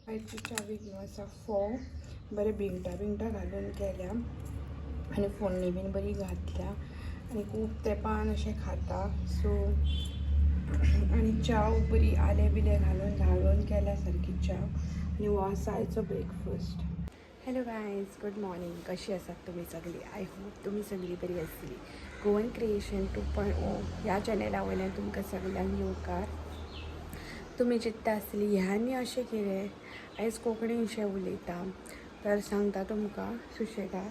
आयची च्यावी घेवन आसा फोव बरें भिंगटां बिंगटां घालून केल्या आनी फोडणी बीन बरी घातल्या आनी खूब तेंपान अशें खाता. सो आनी च्याव बरी आलें बिलें घालून घालून केल्या सारकी च्याव. आनी हो आसा आयचो breakfast. Hello guys, good morning. कशी आसात तुमी सगळीं? I hope तुमी सगळीं बरी आसतली. गोवन क्रिएशन 2.0 ह्या चॅनला वयल्यान तुमकां सगल्यांक येवकार. तुमी चिंत्ता आसतली ह्यानी अशें कितें आयज कोंकणीन उलयता, तर सांगता तुमकां सुशेगाद.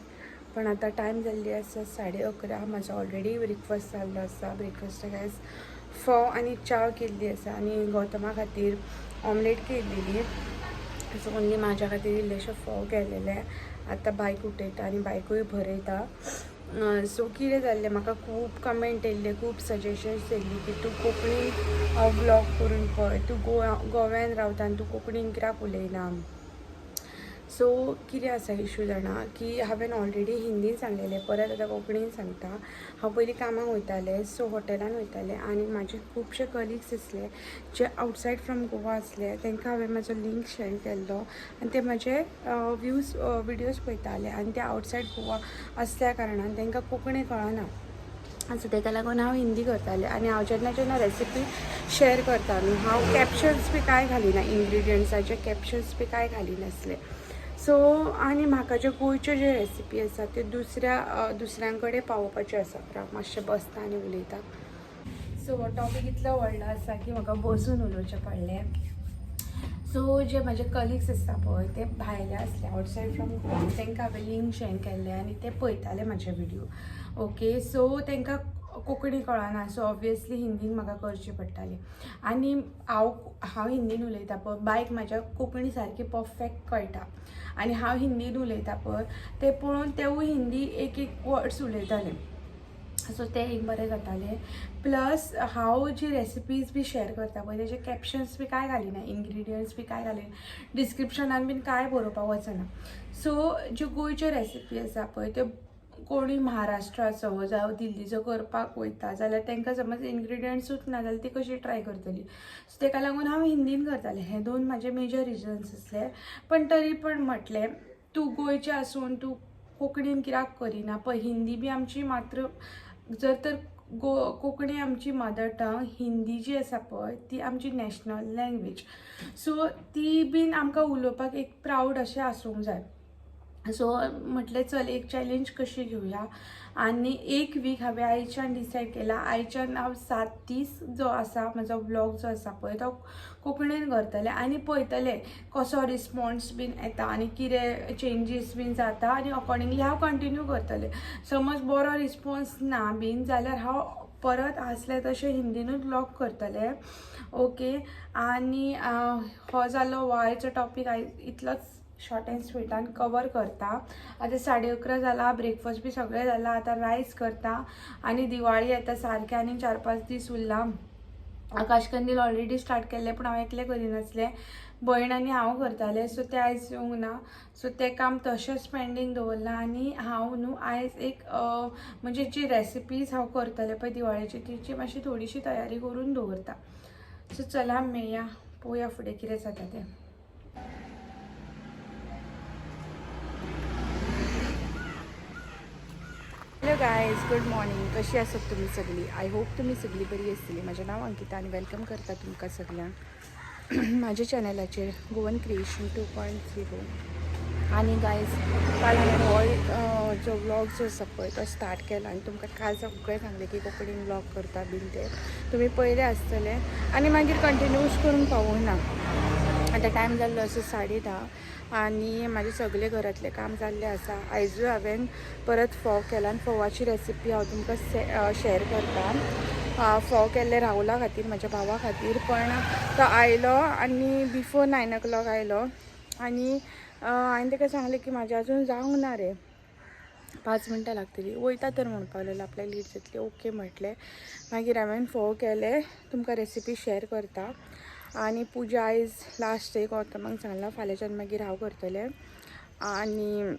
पण आतां टायम जाल्ली आसा 11:30. म्हाजो ऑलरेडी ब्रेकफास्ट जाल्लो आसा. ब्रेकफास्टाक आयज फोव आनी च्याव केल्ली आसा आनी गौतमा खातीर ऑमलेट केल्लेली. सो ओन्ली म्हाज्या खातीर इल्लेशे फोव केलेले. आतां बायक उठयता आनी बायकूय भरयता. सो कितें जाल्लें, म्हाका खूब कमेंट येयल्ले, खूब सजेशन्स येयल्ली की तूं कोंकणीन व्लॉग करून पळय, तूं गोव्यान रावता आनी तूं कोंकणीन कित्याक उलयना. सो कितें आसा इशू जाणा की हांवें ऑलरेडी हिंदीन सांगलेलें, परत आतां कोंकणीन सांगता. हांव पयलीं कामाक वयतालें, सो हॉटेलान वयतालें आनी म्हाजे खुबशे कलिग्स आसले जे आवटसायड फ्रॉम गोवा आसले. तांकां हांवें म्हाजो लिंक शेअर केल्लो आनी ते म्हाजे व्यूज विडियोज पळयताले आनी ते आवटसायड गोवा आसल्या कारणान तांकां कोंकणी कळना. सो ताका लागून हांव हिंदी करतालें. आनी हांव जेन्ना जेन्ना रेसिपी शेअर करता न्हू, हांव कॅप्शन्स बी कांय घालिना, इन्ग्रिडियंट्साचे कॅप्शन्स बी कांय घालिनासलें. सो आनी म्हाका ज्यो गोंयच्यो ज्यो रेसिपी आसा त्यो दुसऱ्यां कडेन पावोवपाच्यो आसा. हांव मातशें बसता आनी उलयता. सो हो टॉपीक इतलो व्हडलो आसा की म्हाका बसून उलोवचें पडलें. सो जे म्हाजे कलिग्स आसता पळय ते भायले आसले, आवटसायड फ्रॉम गोवा, तांकां हांवें लिंक शेअर केल्ले आनी ते पळयताले म्हाजे विडियो. ओके, सो तांकां कोंकणी कळना, सो ऑब्वियसली हिंदीन म्हाका करची पडटाली. आनी हांव हिंदीन उलयता पळय, बायक म्हाज्या कोंकणी सारकी परफेक्ट कळटा आनी हांव हिंदीन उलयता पळय ते पळोवन तेवूय हिंदी एक एक वर्ड्स उलयताले. सो तें एक बरें जातालें. प्लस हांव जी रेसिपीज बी शेअर करता पळय तेजे कॅप्शन्स बी कांय घालिना, इन्ग्रिडियंट्स बी कांय घालिना, डिस्क्रिप्शनान बीन कांय बरोवपाक वचना. सो ज्यो गोंयच्यो रेसिपी आसा पळय त्यो कोणूय महाराष्ट्राचो जावं दिल्लीचो करपाक वयता जाल्यार तांकां समज इन्ग्रिडियंट्सूच ना जाल्यार ती कशी ट्राय करतली. सो ताका लागून हांव हिंदीन करतालें. हे दोन म्हाजे मेजर रिजन्स आसले. पण तरी पण म्हटलें तूं गोंयचें आसून तूं कोंकणीन कित्याक करिना. पळय हिंदी बी आमची मात्र जर तर कोंकणी आमची मदर टंग, हिंदी जी आसा पळय ती आमची नॅशनल लँग्वेज. सो ती बीन आमकां उलोवपाक एक प्रावड अशें आसूंक जाय. सो म्हटलें चल एक चॅलेंज कशी घेवया आनी एक वीक हांवें आयच्यान डिसायड केला, आयच्यान हांव 7 दीस जो आसा म्हाजो व्लॉग जो आसा पळय तो कोंकणीन करतलें आनी पळयतलें कसो रिस्पॉन्स बीन येता आनी कितें चेंजीस बीन जाता आनी अकॉर्डिंगली हांव कंटिन्यू करतलें. समज बरो रिस्पॉन्स ना बीन जाल्यार हांव परत आसलें तशें हिंदीनूच व्लॉग करतलें. ओके, आनी हो जालो आयचो टॉपीक. आयज इतलोच शॉर्ट अँड स्वीटान कवर करता. आतां 11:30 जाला, ब्रेकफास्ट बी सगळें जाला, आतां रायस करता आनी दिवाळी आतां सारकें आनी 4-5 दीस उरला. आकाश कंदील ऑलरेडी स्टार्ट केल्लें पूण हांव एकलें करिनासलें, भयण आनी हांव करतालें. सो तें आयज येवंक ना, सो तें काम तशेंच पेंडींग दवरलां. आनी हांव न्हू आयज एक म्हणजे जी रेसिपीज हांव करतलें पळय दिवाळेची तिची मातशी थोडीशी तयारी करून दवरता. सो चला मेळया, पळोवया फुडें कितें जाता तें. Hello guys, good morning. कशी आसात तुमी सगळीं? I hope तुमी सगळीं बरी आसतली. म्हाजें नांव अंकिता आनी welcome करता तुमकां सगळ्यांक म्हाज्या चॅनलाचेर गोवन क्रिएशन 2.0. आनी गायज काल हांवें हो जो व्लॉग जो आसा पळय तो स्टार्ट केला आनी तुमकां काल सगळें सांगलें की कोंकणीन व्लॉग करता बीन ते तुमी पयले आसतले आनी मागीर कंटिन्यूस करूंक पावूंक ना. आतां टायम जाल्लो आसा 10:30 आनी म्हाजें सगळें घरांतलें काम जाल्लें आसा. आयजूय हांवें परत फोव केला आनी फोवाची रेसिपी हांव तुमकां शेअर करता. फोव केल्ले राहुला खातीर, म्हाज्या भावा खातीर, पण तो आयलो आनी बिफोर 9 o'clock आयलो आनी हांवें ताका सांगलें की म्हाजें अजून जावंक ना रे, 5 मिनटां लागतली, वयता तर म्हणपाक लागलो, आपल्याक लेट जातली. ओके म्हटलें. मागीर हांवें फोव केले, तुमकां रेसिपी शेअर करता. आनी पुजा आयज लास्ट डे, गौतमाक सांगलां फाल्यांच्यान मागीर हांव करतलें. आनी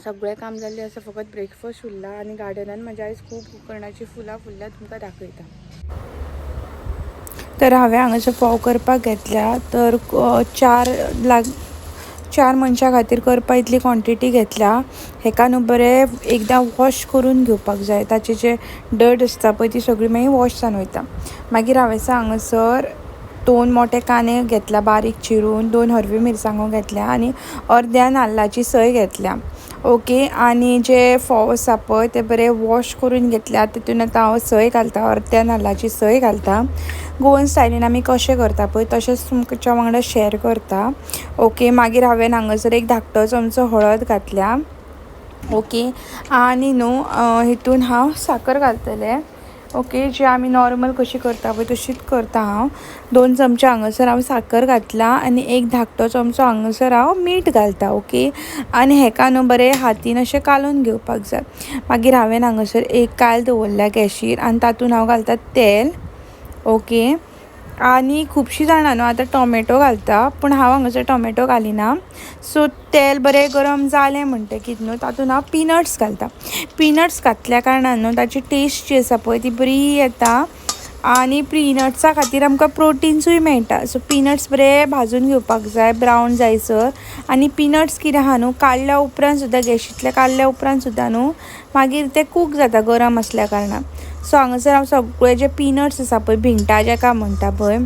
सगळें काम जाल्लें आसा, फकत ब्रेकफास्ट उरला. आनी गार्डनान म्हाज्या आयज खूब गोकर्णाची फुलां फुल्ल्या, तुमकां दाखयता. तर हांवें हांगासर फोव करपाक घेतल्या. तर 4 मनशां खातीर करपा इतली क्वॉन्टिटी घेतल्या. हेका न्हू बरें एकदां वॉश करून घेवपाक जाय. ताचे जे डर्ट आसता पळय ती सगळी मागीर वॉश जावन वयता. मागीर हांवें हांगासर 2 मोठे कांदे घेतला बारीक चिरून, 2 हरव्यो मिरसांगो घेतल्या आनी अर्द्या नाल्लाची सय घेतल्या. ओके, आनी जे फोव आसा पळय ते बरे वॉश करून घेतल्या. तितून आतां हांव सय घालता, अर्द्या नाल्लाची सय घालता. गोवन स्टायलीन आमी कशें करता पळय तशेंच तुमच्या वांगडा शेअर करता. ओके, मागीर हांवें हांगासर एक धाकटो चमचो हळद घातल्या. ओके, आनी न्हू हितून हांव साकर घालतलें. ओके, जे आमी नॉर्मल कशी करता पळय तशीच करता हांव. 2 चमचे हांगासर हांव साकर घातला आनी एक धाकटो चमचो हांगासर हांव मीठ घालता. ओके, आनी हेका न्हू बरें हातीन अशें कालोवन घेवपाक जाय. मागीर हांवें हांगासर एक कायल दवरल्या गॅशीर आनी तातूंत हांव घालता तेल. ओके, आनी खुबशीं जाणां न्हू आतां टोमॅटो घालता, पूण हांव हांगासर टोमॅटो घालिना. सो तेल बरें गरम जालें म्हणटकीत न्हू तातूंत हांव पिनट्स घालता. पिनट्स घातल्या कारणान न्हू ताची टेस्ट जी आसा पळय ती बरी येता आनी पिनट्सा खातीर आमकां प्रोटिन्सूय मेळटा. सो पिनट्स बरे भाजून घेवपाक जाय ब्रावन जायसर. आनी पिनट्स कितें आहा न्हू काडल्या उपरांत सुद्दां, गॅशींतले काडल्या उपरांत सुद्दां न्हू मागीर ते कूक जाता गरम आसल्या कारणान. सो हांगासर हांव सगळे जे पिनट्स आसा पळय, भिंगटा जेका म्हणटा पळय,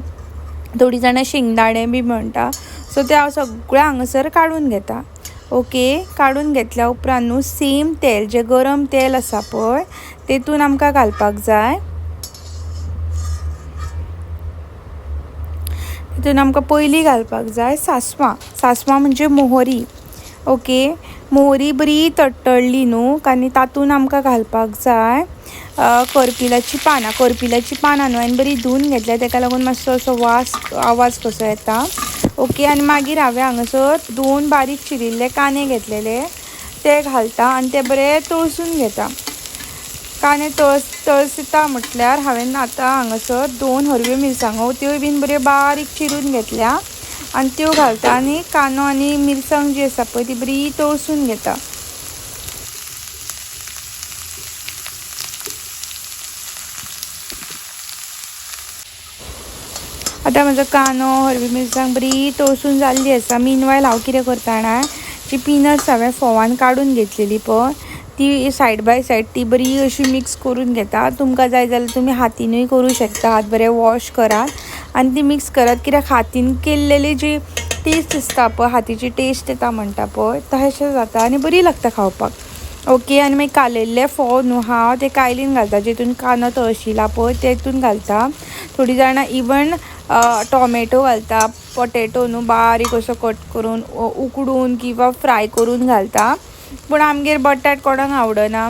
थोडीं जाणां शेंगदाणे बी म्हणटा, सो ते हांव सगळे हांगासर काडून घेता. ओके, काडून घेतल्या उपरांत न्हू सेम तेल जें गरम तेल आसा पळय तेतून आमकां घालपाक जाय. तितून आमकां पयलीं घालपाक जाय सांसवां. सांसवां म्हणजे मोहरी. ओके, मोहरी बरी तडतडली न्हू आनी तातूंत आमकां घालपाक जाय करपिलाचीं पानां. करपिलाचीं पानां न्हू हांवें बरी धुवन घेतल्या, तेका लागून मातसो असो वास आवाज कसो येता. ओके, आनी मागीर हांवें हांगासर 2 बारीक चिरिल्ले कांदे घेतलेले ते घालता आनी ते बरे तळसून घेता. कांदे तळसता म्हटल्यार हांवें आतां हांगासर 2 हरव्यो मिरसांगो त्योय बीन बऱ्यो बारीक चिरून घेतल्या आनी त्यो घालता आनी कांदो आनी मिरसांग जी आसा पळय ती बरी तळसून घेता. आतां म्हजो कांदो हरवी मिरसांग बरी तळसून जाल्ली आसा. मीनवायल हांव कितें करता जाणा, जी पिनट्स हांवें फोवान काडून घेतलेली पळय ती सायड बाय सायड ती बरी अशी मिक्स करून घेता. तुमकां जाय जाल्यार तुमी हातीनूय करूं शकता. हात बरे वॉश करात आनी ती मिक्स करात, कित्याक हातीन केल्लेली जी टेस्ट आसता पळय, हातीची टेस्ट येता म्हणटा पळय, तशें जाता आनी बरी लागता खावपाक. ओके, आनी मागीर कालयल्ले फोव न्हू हांव ते कायलीन घालता, जितून कांदो तळशिला पळय तेतून घालता. थोडीं जाणां इवन टोमॅटो घालता, पोटेटो न्हू बारीक असो कट करून उकडून किंवां फ्राय करून घालता. पूण आमगेर बटाट कोणाक आवडना,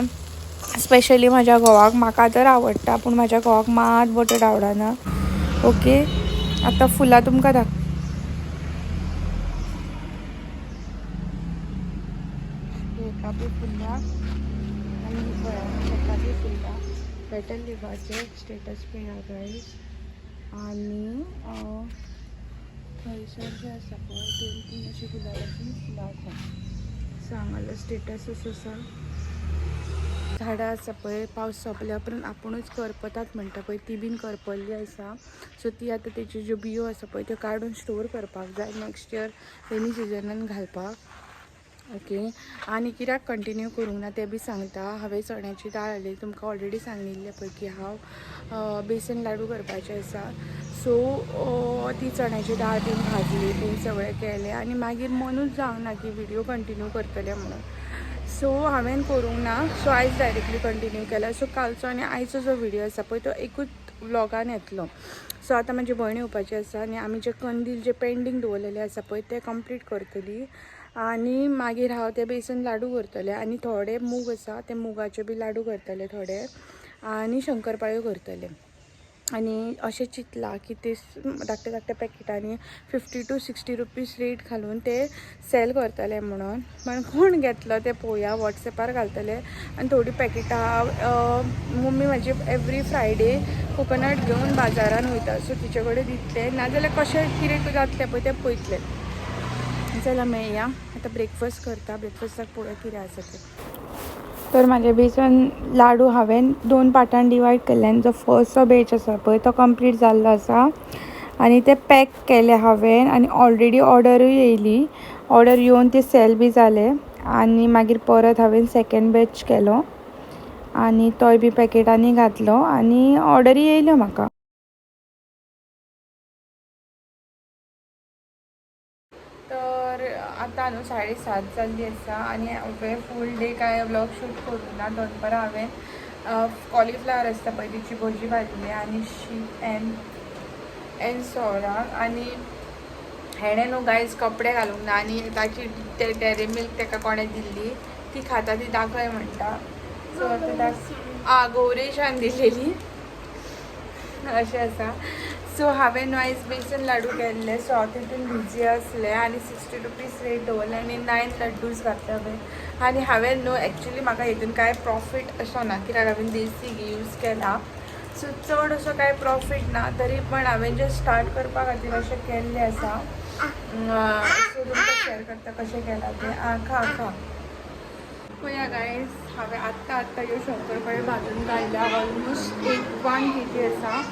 स्पेशली म्हाज्या घोवाक. म्हाका तर आवडटा, पूण म्हाज्या घोवाक मात बटाट आवडना. ओके, आतां फुलां तुमकां दाखयता. हेका बी फुल्ल्या आनी पळय हेका बी फुल्ल्या. पेटल लिफाचे स्टेटस पळया गायज. आनी थंयसर जे आसा पळय 2-3 अशी गुलाबाची फुलां आसा. सो हांगालो स्टेटस असो आसा. झाडां आसा पळय पावस सोंपल्या उपरांत आपुणूच करपतात म्हणटा पळय, ती बीन करपल्ली आसा. सो ती आतां तेच्यो ज्यो बियो आसा पळय त्यो काडून स्टोर करपाक जाय नेक्स्ट इयर रेनी सिजनान घालपाक. ओके, आनी कित्याक कंटिन्यू करूंक ना तें बी सांगता. हांवें चण्याची दाळ हाडली, तुमकां ऑलरेडी सांगिल्लें पळय की हांव बेसन लाडू करपाचें आसा. सो ती चण्याची दाळ बीन भाजली बीन सगळें केलें आनी मागीर मनूच जावंक ना की व्हिडियो कंटिन्यू करतलें म्हणून. सो हांवें करूंक ना. सो आयज डायरेक्टली कंटिन्यू केला. सो कालचो आनी आयचो जो व्हिडियो आसा पळय तो एकूच व्लॉगान येतलो. सो आतां म्हाजी भयण येवपाची आसा आनी आमी जे कंदील जे पेंडींग दवरलेले आसा पळय ते कंप्लीट करतली आनी मागीर हांव ते बेसन लाडू करतलें आनी थोडे मूग आसा ते मुगाचे बी लाडू करतले थोडे आनी शंकरपाळ्यो करतले. आनी अशें चिंतलां की ते धाकटे धाकटे पॅकेटांनी 50 to 60 rupees rate घालून ते सेल करतले म्हणून. पण कोण घेतलो ते पळोवया, वॉट्सॅपार घालतले. आनी थोडीं पॅकेटां मम्मी म्हाजी एवरी फ्रायडे कोकोनट घेवन बाजारान वयता, सो तिचे कडेन दितले, नाजाल्यार कशें कितें जातलें पळय तें पळयतलें. चला मेळया, आतां ब्रेकफास्ट करता. ब्रेकफास्टाक पळोवया कितें आसा तें. तर म्हाजे बेसन लाडू हांवें दोन पार्टान डिवायड केल्ले. जो फर्स्ट बॅच आसा पळय तो कंप्लीट जाल्लो आसा आनी ते पॅक केले हांवें आनी ऑलरेडी ऑर्डरूय येयली. ऑर्डर येवन ते सेल बी जाले आनी मागीर परत हांवें सेकेंड बॅच केलो आनी तोय बी पॅकेटांनी घातलो आनी ऑर्डरी येयल्यो म्हाका. तर आतां न्हू 7:30 जाल्ली आसा आनी हांवें फूल डे काय व्लॉग शूट करूंक ना. दनपरां हांवें कॉलिफ्लावर आसता पळय तिची भजी भाजली आनी शीत एन सोराक. आनी हेणें न्हू गायज कपडे घालूंक ना आनी ताची ते डेरी मिल्क ताका कोणें दिल्ली ती खाता, ती दाखय म्हणटा. सो आतां आ गौरेशान दिलेली अशें आसा. सो हांवें न्हू आयज बेसन लाडू केल्ले. सो हांव तितून बिजी आसलें आनी 60 रुपीज रेट दवरले आनी 9 लड्डूज घातले हांवें. आनी हांवें न्हू एक्चुली म्हाका हितून कांय प्रॉफीट असो ना, कित्याक हांवें देसी घी यूज केला. सो चड असो कांय प्रॉफीट ना, तरी पण हांवें जस्ट स्टार्ट करपा खातीर अशें केल्लें आसा. सो तुमकां शेअर करता कशें केलां तें. आं, खा खा. पळया गायज, हांवें आत्तां आत्तां ह्यो शंकरपाळी भाजून काडल्या. ऑलमोस्ट एक 1 kg आसा.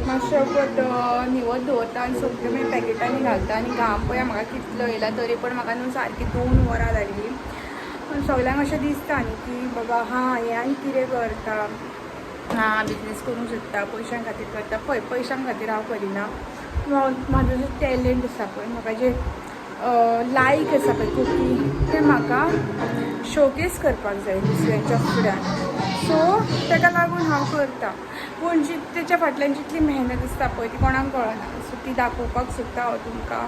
मातशें वखद न्हिवत दवरता आनी सगळ्यो मागीर पॅकेटांनी घालता. आनी घाम पळया म्हाका कितलो येयला. तरी पण म्हाका न्हू सारकी 2 वरां लागली. पूण सगल्यांक अशें दिसता न्ही की बाबा हां हें आनी कितें करता, हां बिजनेस करूंक सोदता, पयशां खातीर करता. पळय, पयशां खातीर हांव करिना. म्हाजो जो टॅलंट आसा पळय, म्हाका जें लायक आसा पळय कुकींग, तें म्हाका शोकेस करपाक जाय दुसऱ्यांच्या फुड्यान. सो ताका लागून हांव करता. पूण जी तेच्या फाटल्यान जितली मेहनत आसता पळय ती कोणाक कळना. सो ती दाखोवपाक सोदता हांव तुमकां.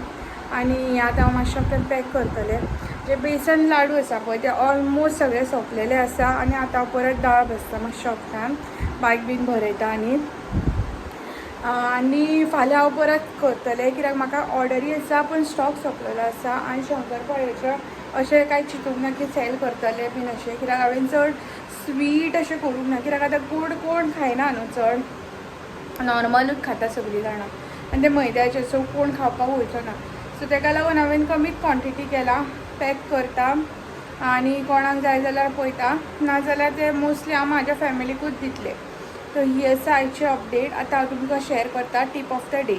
आनी आतां हांव मातशें पॅक करतलें. जे बेसन लाडू आसा पळय ते ऑलमोस्ट सगळे सोंपलेले आसा आनी आतां हांव परत दाळ बसता मातशें वखदान बायक बीन भरयता. आनी आनी फाल्यां हांव परत करतलें, कित्याक म्हाका ऑर्डरी आसा पूण स्टॉक सोंपलेलो आसा. आनी शंकरपाळयेचें अशें कांय चिंतूंक ना की सेल करतलें बीन अशें, कित्याक हांवें चड स्वीट अशें करूंक ना, कित्याक आतां गोड कोण खायना न्हू चड, नॉर्मलूच खाता सगळीं जाणां आनी ते मैद्याचे, सो कोण खावपाक वयचो ना. सो ताका लागून हांवें कमीच क्वॉन्टिटी केला. पॅक करता आनी कोणाक जाय जाल्यार पळयता, नाजाल्यार ते मोस्टली हांव म्हाज्या फॅमिलीकूच दितलें. तर ही आसा आयची अपडेट. आतां हांव तुमकां शेअर करता टीप ऑफ the day.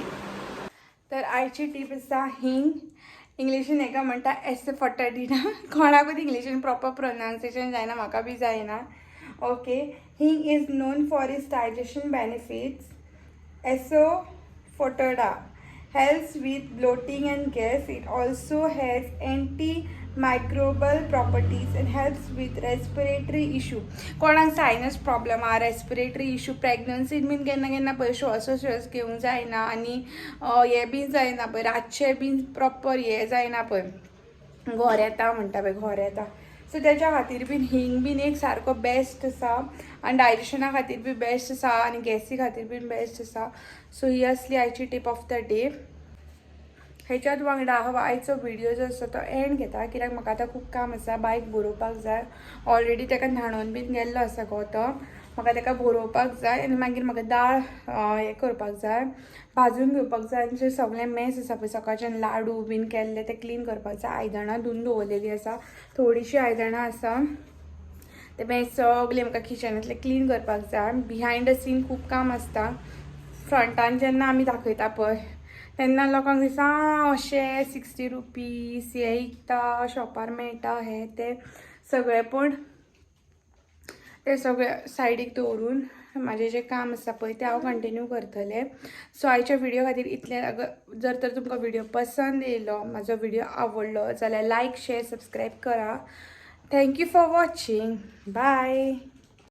तर आयची टीप आसा हिंग. इंग्लिशीन हेका म्हणटा एसफोटडिना. कोणाकूच इंग्लिशीन प्रॉपर प्रोनाउन्सिएशन जायना, म्हाका बी जायना. Okay, hing is known for its digestion benefits. Asafoetida helps with bloating and gas. It also has antimicrobial properties and helps with respiratory issue. कोणाक सायनस प्रॉब्लम आहा, रेस्पिरेटरी इशू, प्रेग्नन्सीन बीन केन्ना केन्ना पळय श्वासोश्वास घेवंक जायना आनी हें बीन जायना पळय, रातचें बीन प्रॉपर हें जायना पळय, घोर येता म्हणटा पळय, घोर येता. सो तेच्या खातीर बीन हिंग बीन एक सारको बेस्ट आसा आनी डायजेशना खातीर बी बेस्ट आसा आनी गॅसी खातीर बीन बेस्ट आसा. सो ही आसली आयची टीप ऑफ the day. हेच्याच वांगडा हांव आयचो व्हिडियो जो आसा तो एंड घेता, कित्याक म्हाका आतां खूब काम आसा. बायक भरोवपाक जाय. ऑलरेडी ताका न्हाणोवन बीन गेल्लो आसा गौतम. म्हाका ताका भरोवपाक जाय आनी मागीर म्हाका दाळ हें करपाक जाय, भाजून घेवपाक जाय. आनी जे सगळें मेस आसा पळय, सकाळच्यान लाडू बीन केल्ले ते क्लीन करपाक जाय. आयदनां धुवन दवरलेलीं आसा, थोडीशीं आयदनां आसा, ते मागीर सगळें म्हाका किचनांतलें क्लीन करपाक जाय. बिहायंड the scene खूब काम आसता. फ्रंटान जेन्ना आमी दाखयता पळय तेन्ना लोकांक दिसता, आं, अशें 60 रुपीज हे विकता, शॉपार मेळटा, हे ते सगळें. पूण ते सगळें सायडीक दवरून म्हाजें जें काम आसा पळय तें हांव कंटिन्यू करतलें. सो आयच्या व्हिडियो खातीर इतलें. अगर जर तर तुमकां व्हिडियो पसंद येयलो, म्हाजो व्हिडियो आवडलो जाल्यार लायक, शेअर, सबस्क्रायब करा. Thank you for watching. Bye.